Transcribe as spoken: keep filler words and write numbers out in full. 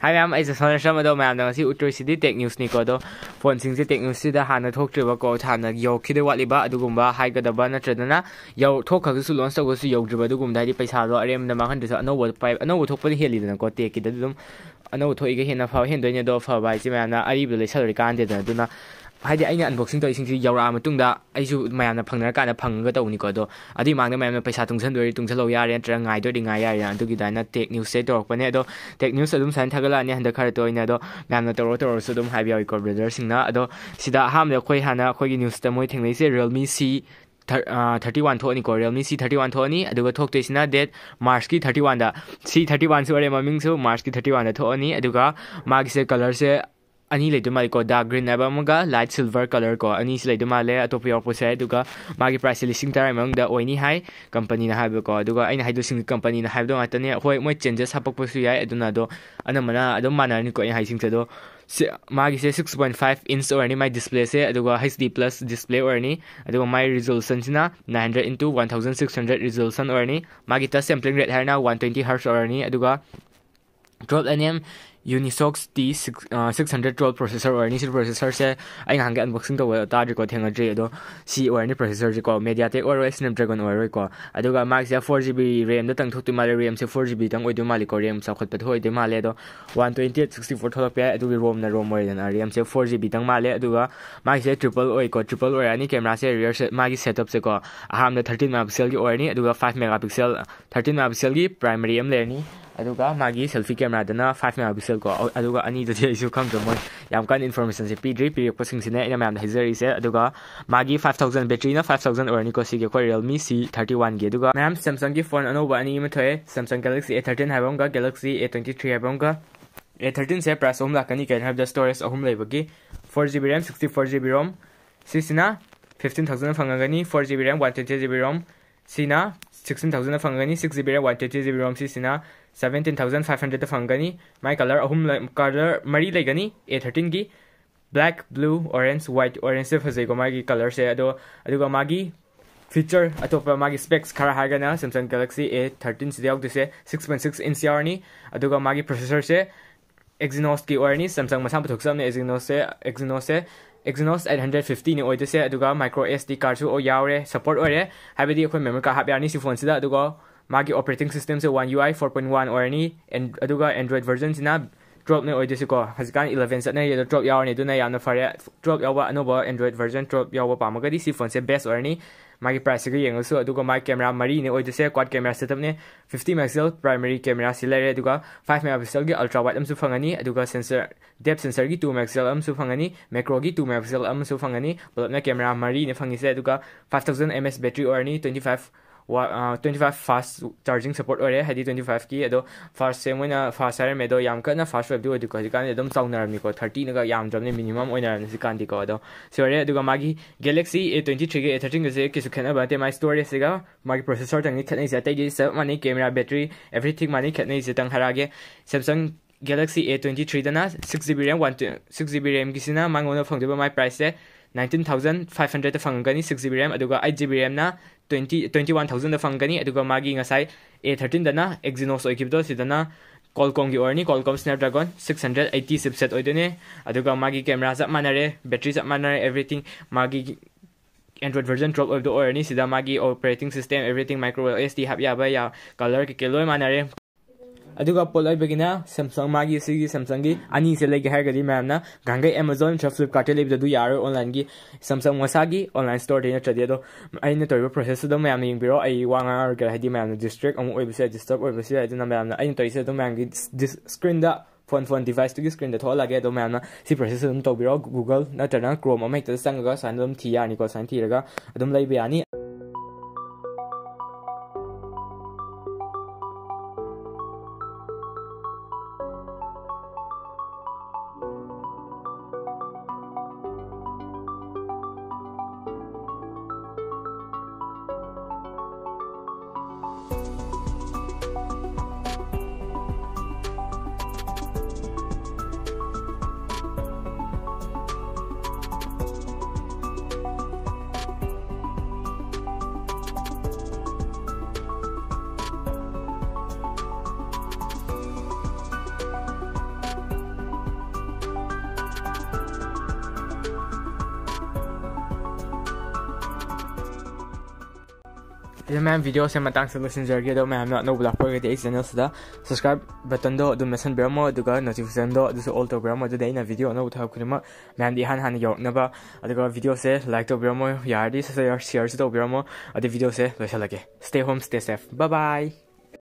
ꯍꯥꯏ ꯃꯌꯥꯝ, ꯑꯩꯁꯦ ꯁꯣꯅꯦꯁ꯭ꯋꯔꯝ꯫ ꯑꯗꯣ ꯃꯌꯥꯝꯅ ꯉꯁꯤ ꯎꯠꯇꯣꯏꯁꯤꯗꯤ ꯇꯦꯛ ꯅ꯭ꯌꯨꯁꯅꯤꯀꯣ꯫ ꯑꯗꯣ ꯐꯣꯟꯁꯤꯡꯁꯦ ꯇꯦꯛ ꯅ꯭ꯌꯨꯁꯁꯤꯗ ꯍꯥꯟꯅ ꯊꯣꯛꯇ꯭ꯔꯤꯕꯀꯣ, ꯍꯥꯟꯅ ꯌꯧꯔꯛꯈꯤꯗꯣꯏ ꯋꯥꯠꯂꯤꯕ ꯑꯗꯨꯒꯨꯝꯕ ꯍꯥꯏꯒꯗꯕ, ꯅꯠꯇ꯭ꯔꯒꯅ ꯌꯧ ꯊꯣꯛꯈ꯭ꯔꯒꯁꯨ, ꯂꯣꯟꯁ ꯇꯧꯈ꯭ꯔꯒꯁꯨ ꯌꯧꯗ꯭ꯔꯤꯕ ꯑꯗꯨꯒꯨꯝꯕꯗ ꯍꯥꯏꯗꯤ ꯄꯩꯁꯥꯗꯣ ꯑꯔꯦꯝꯕꯗ ꯃꯥꯡꯍꯟꯗ꯭ꯔꯁꯨ ꯑꯅꯧꯕ ꯄꯥꯏ-, ꯑꯅꯧꯕ ꯊꯣꯛꯄꯅ ꯍꯦꯜꯂꯤꯗꯅꯀꯣ꯫ ꯇꯦꯛꯀꯤꯗꯗꯤ ꯑꯗꯨꯝ ꯑꯅꯧꯕ ꯊꯣꯛꯏꯒ ꯍꯦꯟꯅ ꯐꯕ ꯍꯦꯟꯗꯣꯏꯅꯦ꯫ ꯑꯗꯣ ꯐꯕ ꯍꯥꯏꯁꯦ ꯃꯌꯥꯝꯅ ꯑꯔꯤꯕꯗꯣ ꯂꯩꯁꯜꯂꯨꯔꯤ ꯀꯥꯟꯗꯦꯗꯅ꯫ ꯑꯗꯨꯅ ꯍꯥꯏꯗꯤ ꯑꯩꯅ ꯑꯟꯕꯣꯛꯁꯤꯡ ꯇꯧꯔꯤꯁꯤꯡꯁꯤ ꯌꯧꯔꯛꯑ ꯃꯇꯨꯡꯗ ꯑꯩꯁꯨ ꯃꯌꯥꯝꯅ ꯐꯪꯅꯔꯀꯥꯟꯗ ꯐꯪꯉꯒ ꯇꯧꯕꯅꯤꯀꯣ꯫ ꯑꯗꯣ ꯑꯗꯨꯏ ꯃꯃꯥꯡꯗ ꯃꯌꯥꯝꯅ ꯄꯩꯁꯥ ꯇꯨꯡꯁꯤꯟꯗꯣꯏꯔꯤ ꯇꯨꯡꯁꯤꯜꯍꯧ ꯌꯥꯔꯦ, ꯅꯠꯇ꯭ꯔꯒ ꯉꯥꯏꯗꯣꯏꯔꯤ ꯉꯥꯏ ꯌꯥꯔꯦ꯫ ꯑꯗꯨꯒꯤ ꯑꯗꯨꯃꯥꯏꯅ ꯇꯦꯛ ꯅ꯭ꯌꯨꯁꯁꯦ ꯇꯧꯔꯛꯄꯅꯦ꯫ ꯑꯗꯣ ꯇꯦꯛ ꯅ꯭ꯌꯨꯁ ꯑꯗꯨꯝ ꯁꯨꯃꯥꯏꯅ ꯊꯥꯒꯠꯂꯛꯑꯅꯤ ꯍꯟꯗꯛ ꯈꯔ ꯇꯣꯏꯅ꯫ ꯑꯗꯣ ꯃꯌꯥꯝꯅ ꯇꯧꯔꯣ ꯇꯧꯔꯁꯨ ꯑꯗꯨꯝ ꯍꯥꯏꯕ ꯌꯥꯎꯏꯀꯣ ꯕ꯭ꯔꯗꯔꯁꯤꯡꯅ꯫ ꯑꯗꯣ ꯁꯤꯗ ꯑꯍꯥꯟꯕꯗ ꯑꯩꯈꯣꯏ ꯍꯥꯟꯅ ꯑꯩꯈꯣꯏꯒꯤ ꯅ꯭ꯌꯨꯁꯇ ꯃꯣꯏ ꯊꯦꯡꯅꯩꯁꯦ Realme C thirty one ꯊꯣꯛꯑꯅꯤꯀꯣ꯫ Realme C thirty one ꯊꯣꯛꯑꯅꯤ꯫ ꯑꯗꯨꯒ ꯊꯣꯛꯇꯣꯏꯁꯤꯅ ꯗꯦꯠ ꯃꯥꯔꯁꯀꯤ ꯊꯥꯔꯇꯤ ꯋꯥꯟꯗ꯫ ꯁꯤ ꯊꯥꯔꯇꯤ ꯋꯥꯟꯁꯨ ꯑꯣꯏꯔꯦ, ꯃꯃꯤꯡꯁꯨ ꯃꯥꯔꯁꯀꯤ ꯊꯥꯔꯇꯤ ꯋꯥꯟꯗ ꯊꯣꯛꯑꯅꯤ꯫ ꯑꯗꯨꯒ ꯃꯥꯒꯤꯁꯦ ꯀꯂꯔꯁꯦ ꯑꯅꯤ ꯂꯩꯗꯣꯏ ꯃꯥꯜꯂꯤꯀꯣ, ꯗꯥꯔꯛ ꯒ꯭ꯔꯤꯟ ꯍꯥꯏꯕ ꯑꯃꯒ ꯂꯥꯏꯠ ꯁꯤꯜꯚꯔ ꯀꯂꯔ ꯀꯣ, ꯑꯅꯤꯁꯤ ꯂꯩꯗꯣꯏ ꯃꯥꯜꯂꯦ꯫ ꯑꯇꯣꯞꯄ ꯌꯥꯎꯔꯛꯄꯁꯨ ꯌꯥꯏ꯫ ꯑꯗꯨꯒ ꯃꯥꯒꯤ ꯄ꯭ꯔꯥꯏꯁꯁꯦ ꯂꯤꯁꯤꯡ ꯇꯔꯥꯒꯤ ꯃꯅꯨꯡꯗ ꯑꯣꯏꯅꯤ ꯍꯥꯏ ꯀꯝꯄꯅꯤꯅ ꯍꯥꯏꯕꯀꯣ꯫ ꯑꯗꯨꯒ ꯑꯩꯅ ꯍꯥꯏꯗꯣꯏꯁꯤꯡꯁꯦ ꯀꯝꯄꯅꯤꯅ ꯍꯥꯏꯕꯗꯣ ꯉꯥꯛꯇꯅꯦ꯫ ꯍꯣꯏ, ꯃꯣꯏ ꯆꯦꯟꯖꯦꯁ ꯍꯥꯄꯛꯄꯁꯨ ꯌꯥꯏ꯫ ꯑꯗꯨꯅ ꯑꯗꯣ ꯑꯅꯝꯕꯅ ꯑꯗꯨꯝ ꯃꯥꯟꯅꯔꯅꯤꯀꯣ ꯑꯩꯅ ꯍꯥꯏꯁꯤꯡꯁꯦ꯫ ꯑꯗꯣ ꯁꯤ-, ꯃꯥꯒꯤꯁꯦ six point five inch ꯑꯣꯏꯔꯅꯤ ꯃꯥꯏ ꯗꯤꯁꯄ꯭ꯂꯦꯁꯦ, ꯑꯗꯨꯒ H D plus ꯗꯤꯁꯄ꯭ꯂꯦ ꯑꯣꯏꯔꯅꯤ꯫ ꯑꯗꯨꯒ ꯃꯥꯏ ꯔꯤꯖꯣꯂꯨꯁꯟꯁꯤꯅ nine hundred into one thousand six hundred resolution ꯑꯣꯏꯔꯅꯤ꯫ ꯃꯥꯒꯤ ꯇꯆ ꯁꯦꯝꯄ꯭ꯂꯤꯡ ꯔꯦꯠ ꯍꯥꯏꯔꯅ one twenty hertz ꯑꯣꯏꯔꯅꯤ꯫ ꯑꯗꯨꯒ twelve N M Unisoc T six, six hundred twelve processor ꯑꯣꯏꯔꯅꯤ꯫ ꯁꯤ ꯄ꯭ꯔꯣꯁꯦꯁꯔꯁꯦ ꯑꯩ ꯉꯍꯥꯟꯒꯤ ꯑꯟꯕꯣꯛꯁꯤꯡ ꯇꯧꯕ ꯇꯥꯗ꯭ꯔꯤꯀꯣ, ꯊꯦꯡꯅꯗ꯭ꯔꯤ꯫ ꯑꯗꯣ ꯁꯤ ꯑꯣꯏꯔꯅꯤ ꯄ꯭ꯔꯣꯁꯦꯁꯔꯁꯤꯀꯣ, MediaTek ꯑꯣꯏꯔꯣꯏ, Snapdragon ꯑꯣꯏꯔꯣꯏꯀꯣ꯫ ꯑꯗꯨꯒ ꯃꯥꯒꯤꯁꯦ four G B RAM ꯗ ꯇꯪ ꯊꯣꯛꯇꯣꯏ ꯃꯥꯜꯂꯦ꯫ ꯔꯦꯝꯁꯦ four G B ꯇꯪ ꯑꯣꯏꯗꯣꯏ ꯃꯥꯜꯂꯤꯀꯣ, ꯔꯦꯝ ꯆꯥꯎꯈꯠꯄꯗ ꯑꯣꯏꯗꯣꯏ ꯃꯥꯜꯂꯦ꯫ ꯑꯗꯣ one twenty eight sixty four ꯊꯣꯛꯂꯛꯄ ꯌꯥꯏ꯫ ꯑꯗꯨꯒꯤ ꯔꯣꯝꯅ ꯔꯣꯝ ꯑꯣꯏꯔꯦꯗꯅ, ꯔꯦꯝꯁꯦ four G B ꯇꯪ ꯃꯥꯜꯂꯦ꯫ ꯑꯗꯨꯒ ꯃꯥꯒꯤꯁꯦ triple ꯑꯣꯏꯀꯣ, triple ꯑꯣꯏꯔꯛꯑꯅꯤ꯫ ꯀꯦꯃꯦꯔꯥꯁꯦ rear set, ꯃꯥꯒꯤ ꯁꯦꯠꯑꯞꯁꯦꯀꯣ, ꯑꯍꯥꯟꯕꯗ thirteen megapixel ꯒꯤ ꯑꯣꯏꯔꯅꯤ, ꯑꯗꯨꯒ five megapixel, thirteen megapixel ꯒꯤ primary ꯑꯃ ꯂꯩꯔꯅꯤ꯫ ꯑꯗꯨꯒ ꯃꯥꯒꯤ selfie camera ꯗꯅ five megapixel ꯀꯣ꯫ ꯑꯗꯨꯒ ꯑꯅꯤꯗꯨꯗꯤ ꯑꯩꯁꯨ ꯈꯪꯗ꯭ꯔꯦ, ꯃꯣꯏ ꯌꯥꯝ ꯀꯟꯅ information ꯁꯦ ꯄꯤꯗ꯭ꯔꯤ꯫ ꯄꯤꯔꯛꯄꯁꯤꯡꯁꯤꯅꯦ ꯑꯩꯅ ꯃꯌꯥꯝꯗ ꯍꯥꯏꯖꯔꯤꯁꯦ꯫ ꯑꯗꯨꯒ ꯃꯥꯒꯤ five thousand, battery ꯅ five thousand ꯑꯣꯏꯔꯅꯤꯀꯣ ꯁꯤꯒꯤ ꯑꯩꯈꯣꯏ Realme C thirty one ꯒꯤ꯫ ꯑꯗꯨꯒ ꯃꯌꯥꯝ, Samsung ꯒꯤ ꯐꯣꯟ ꯑꯅꯧꯕ ꯑꯅꯤ ꯑꯃ ꯊꯣꯛꯑꯦ, Samsung Galaxy A thirteen ꯍꯥꯏꯕ ꯑꯃꯒ Galaxy A twenty three ꯍꯥꯏꯕ ꯑꯃꯒ꯫ A thirteen ꯁꯦ price ꯑꯍꯨꯝ ꯂꯥꯛꯀꯅꯤ, ꯀꯩꯅꯣ ꯍꯥꯏꯕꯗ storage ꯑꯍꯨꯝ ꯂꯩꯕꯒꯤ꯫ Four G B RAM, sixty four G B ROM, ꯁꯤꯁꯤꯅ fifteen thousand ꯐꯪꯉꯒꯅꯤ꯫ Four G B RAM, one twenty G B ROM, ꯁꯤꯅ sixteen thousand ꯐꯪꯒꯅꯤ꯫ Six G B RAM, one twenty G B ROM, ꯁꯤꯁꯤꯅ seventeen thousand five hundred ꯐꯪꯒꯅꯤ꯫ ꯃꯥꯏ colour ꯑꯍꯨꯝ ꯂꯩ-, colour ꯃꯔꯤ ꯂꯩꯒꯅꯤ A thirteen ꯒꯤ: black, blue, orange, white꯫ Orange ꯁꯦ ꯐꯖꯩꯀꯣ ꯃꯥꯒꯤ colour ꯁꯦ꯫ ꯑꯗꯣ, ꯑꯗꯨꯒ ꯃꯥꯒꯤ feature ꯑꯇꯣꯞꯄ ꯃꯥꯒꯤ specs ꯈꯔ ꯍꯥꯏꯔꯒꯅ Samsung Galaxy A thirteen ꯁꯤꯗ ꯌꯥꯎꯗꯣꯏꯁꯦ six point six inch ꯌꯥꯎꯔꯅꯤ꯫ ꯑꯗꯨꯒ ꯃꯥꯒꯤ processor ꯁꯦ Exynosꯀꯤ ꯑꯣꯏꯔꯅꯤ꯫ Samsung ꯃꯁꯥ ꯄꯨꯊꯣꯛꯆꯕꯅꯦ Exynosꯁꯦ꯫ Exynosꯁꯦ Exynos eight hundred fiftyꯅꯤ ꯑꯣꯏꯗꯣꯏꯁꯦ꯫ ꯑꯗꯨꯒ micro SD cardꯁꯨ ꯌꯥꯎꯔꯦ, support ꯑꯣꯏꯔꯦ, ꯍꯥꯏꯕꯗꯤ ꯑꯩꯈꯣꯏ memory card ꯍꯥꯞ ꯌꯥꯔꯅꯤ ꯁꯤ phoneꯁꯤꯗ꯫ ꯑꯗꯨꯒ ꯃꯥꯒꯤ operating systemꯁꯦ One UI four point one ꯑꯣꯏꯔꯅꯤ꯫ And ꯑꯗꯨꯒ Android versionꯁꯤꯅ twelveꯅꯦ ꯑꯣꯏꯗꯣꯏꯁꯤꯀꯣ꯫ ꯍꯧꯖꯤꯛꯀꯥꯟ eleven ꯆꯠꯅꯔꯤ, ꯑꯗꯣ twelve ꯌꯥꯎꯔꯅꯤ, ꯑꯗꯨꯅ ꯌꯥꯝꯅ ꯐꯔꯦ꯫ Twelve ꯌꯥꯎꯕ ꯑꯅꯧꯕ Android version twelve ꯌꯥꯎꯕ ꯄꯥꯝꯃꯒꯗꯤ ꯁꯤ phoneꯁꯦ best ꯑꯣꯏꯔꯅꯤ꯫ ꯃꯥꯒꯤ priceꯁꯤꯒ ꯌꯦꯡꯉꯁꯨ꯫ ꯑꯗꯨꯒ ꯃꯥꯒꯤ camera ꯃꯔꯤꯅꯦ ꯑꯣꯏꯗꯣꯏꯁꯦ, quad camera setupꯅꯦ꯫ Fifty megapixel primary camera ꯁꯤ ꯂꯩꯔꯦ, ꯑꯗꯨꯒ five megapixelꯒꯤ ultra wide ꯑꯃꯁꯨ ꯐꯪꯉꯅꯤ꯫ ꯑꯗꯨꯒ sensor, depth sensorꯒꯤ two megapixel ꯑꯃꯁꯨ ꯐꯪꯉꯅꯤ, macroꯒꯤ two megapixel ꯑꯃꯁꯨ ꯐꯪꯉꯅꯤ꯫ ꯄꯨꯂꯞꯅ camera ꯃꯔꯤꯅꯦ ꯐꯪꯉꯤꯁꯦ꯫ ꯑꯗꯨꯒ five thousand mAh battery ꯑꯣꯏꯔꯅꯤ, twenty five ꯋꯥ-, ꯑ, twenty five fast charging support ꯑꯣꯏꯔꯦ, ꯍꯥꯏꯗꯤ twenty fiveꯀꯤ꯫ ꯑꯗꯣ fastꯁꯦ ꯃꯣꯏꯅ fast ꯍꯥꯏꯔꯝꯃꯦ, ꯑꯗꯣ ꯌꯥꯝ ꯀꯟꯅ fast ꯑꯣꯏꯕꯗꯤ ꯑꯣꯏꯗꯦꯀꯣ꯫ ꯍꯧꯖꯤꯛꯀꯥꯟꯗꯤ ꯑꯗꯨꯝ ꯆꯥꯎꯅꯔꯕꯅꯤꯀꯣ, thirtyꯅꯒ ꯌꯥꯝꯗ꯭ꯔꯕꯅꯤ, minimum ꯑꯣꯏꯅꯔꯕꯅꯤ ꯍꯧꯖꯤꯛꯀꯥꯟꯗꯤꯀꯣ꯫ ꯑꯗꯣ ꯁꯤ ꯑꯣꯏꯔꯦ꯫ ꯑꯗꯨꯒ ꯃꯥꯒꯤ Galaxy A twenty threeꯒ A thirteenꯒꯁꯦ ꯀꯩꯁꯨ ꯈꯦꯠꯅꯕ ꯅꯠꯇꯦ꯫ ꯃꯥꯒꯤ storageꯁꯤꯒ ꯃꯥꯒꯤ processorꯇꯪꯅꯤ ꯈꯦꯠꯅꯩꯁꯦ, ꯑꯇꯩꯗꯤ ꯆꯞ ꯃꯥꯟꯅꯩ꯫ Camera, battery, everything ꯃꯥꯟꯅꯩ꯫ ꯈꯦꯠꯅꯩꯁꯦꯇꯪ ꯍꯥꯏꯔꯛꯑꯒꯦ꯫ Samsung Galaxy A twenty threeꯗꯅ six GB RAM, one, six GB RAMꯒꯤꯁꯤꯅ ꯃꯉꯣꯟꯗ ꯐꯪꯗꯣꯏꯕ ꯃꯥꯏ priceꯁꯦ nineteen thousand five hundredꯇ ꯐꯪꯒꯅꯤ, six GB RAM꯫ ꯑꯗꯨꯒ eight GB RAMꯅ twenty, twenty one thousandꯗ ꯐꯪꯒꯅꯤ꯫ ꯑꯗꯨꯒ ꯃꯥꯒꯤ ꯉꯁꯥꯏ A thirteenꯗꯅ Exynos ꯑꯣꯏꯈꯤꯕꯗꯣ, ꯁꯤꯗꯅ Qualcommꯒꯤ ꯑꯣꯏꯔꯅꯤ, Qualcomm Snapdragon six hundred eighty chipset ꯑꯣꯏꯗꯣꯏꯅꯦ꯫ ꯑꯗꯨꯒ ꯃꯥꯒꯤ camera ꯆꯞ ꯃꯥꯟꯅꯔꯦ, battery ꯆꯞ ꯃꯥꯟꯅꯔꯦ, everything꯫ ꯃꯥꯒꯤ Android version twelve ꯑꯣꯏꯕꯗꯣ ꯑꯣꯏꯔꯅꯤ꯫ ꯁꯤꯗ ꯃꯥꯒꯤ operating system, everything, micro SD half ꯌꯥꯕ, ꯌꯥ-, color ꯀꯩꯀꯩ ꯂꯣꯏ ꯃꯥꯟꯅꯔꯦ꯫ ꯑꯗꯨꯒ ꯄꯣꯠ ꯂꯩꯕꯒꯤꯅ Samsung, ꯃꯥꯒꯤ ꯁꯤꯒꯤ Samsungꯒꯤ ꯑꯅꯤꯁꯦ ꯂꯩꯒꯦ ꯍꯥꯏꯔꯒꯗꯤ ꯃꯌꯥꯝꯅ ꯉꯍꯥꯟꯈꯩ Amazon ꯅꯠꯇ꯭ꯔꯒ Flipkartꯇ ꯂꯩꯕꯗ ꯑꯗꯨ ꯌꯥꯔꯣꯏ, onlineꯒꯤ Samsung ꯃꯁꯥꯒꯤ online storeꯗꯒꯤ ꯅꯠꯇ꯭ꯔꯗꯤ꯫ ꯑꯗꯣ ꯑꯩꯅ ꯇꯧꯔꯤꯕ processꯇꯨ ꯑꯗꯨꯝ ꯃꯌꯥꯝꯅ ꯌꯦꯡꯕꯤꯔꯣ꯫ ꯑꯩ ꯋꯥ ꯉꯥꯡꯉꯔꯣꯏꯒꯦ, ꯍꯥꯏꯗꯤ ꯃꯌꯥꯝꯅ distract ꯑꯃꯨꯛ ꯑꯣꯏꯕꯁꯨ ꯌꯥꯏ, disturb ꯑꯣꯏꯕꯁꯨ ꯌꯥꯏ꯫ ꯑꯗꯨꯅ ꯃꯌꯥꯝꯅ, ꯑꯩꯅ ꯇꯧꯔꯤꯁꯦ ꯑꯗꯨꯝ ꯃꯌꯥꯝꯒꯤ dis-, screenꯗ, phone, phone deviceꯇꯨꯒꯤ screenꯗ ꯊꯣꯛꯍꯜꯂꯒꯦ꯫ ꯑꯗꯣ ꯃꯌꯥꯝꯅ ꯁꯤ process ꯑꯗꯨꯝ ꯇꯧꯕꯤꯔꯣ꯫ Google ꯅꯠꯇ꯭ꯔꯒꯅ Chrome ꯑꯃ ꯍꯦꯛꯇꯗ ꯆꯪꯉꯒ ꯁꯨꯃꯥꯏꯅ ꯑꯗꯨꯝ ꯊꯤ ꯌꯥꯔꯅꯤꯀꯣ, ꯁꯨꯃꯥꯏꯅ ꯊꯤꯔꯒ ꯑꯗꯨꯝ ꯂꯩꯕ ꯌꯥꯅꯤ꯫ ꯑꯗꯨ ꯃꯌꯥꯝ videoꯁꯦ ꯃꯇꯥꯡꯁꯤꯗ ꯂꯣꯏꯁꯤꯟꯖꯔꯒꯦ꯫ ꯑꯗꯣ ꯃꯌꯥꯝꯅ ꯑꯅꯧꯕ ꯂꯥꯛꯄ ꯑꯣꯏꯔꯒꯗꯤ ꯑꯩ channelꯁꯤꯗ subscribe buttonꯗꯣ ꯑꯗꯨꯝ ꯃꯦꯠꯁꯟꯕꯤꯔꯝꯃꯣ, ꯑꯗꯨꯒ notificationꯗꯣ ꯑꯗꯨꯁꯨ all ꯇꯧꯕꯤꯔꯝꯃꯣ꯫ ꯑꯗꯨꯗꯤ ꯑꯩꯅ video ꯑꯅꯧꯕ ꯊꯥꯔꯛꯄ ꯈꯨꯗꯤꯡꯃꯛ ꯃꯌꯥꯝꯗ ꯏꯍꯥꯟ ꯍꯥꯟꯅ ꯌꯧꯔꯛꯅꯕ꯫ ꯑꯗꯨꯒ videoꯁꯦ like ꯇꯧꯕꯤꯔꯝꯃꯣ, ꯌꯥꯔꯗꯤ share shareꯁꯨ ꯇꯧꯕꯤꯔꯝꯃꯣ꯫ ꯑꯗꯨ videoꯁꯦ ꯂꯣꯏꯁꯤꯜꯂꯒꯦ꯫ Stay home, stay safe, bye bye꯫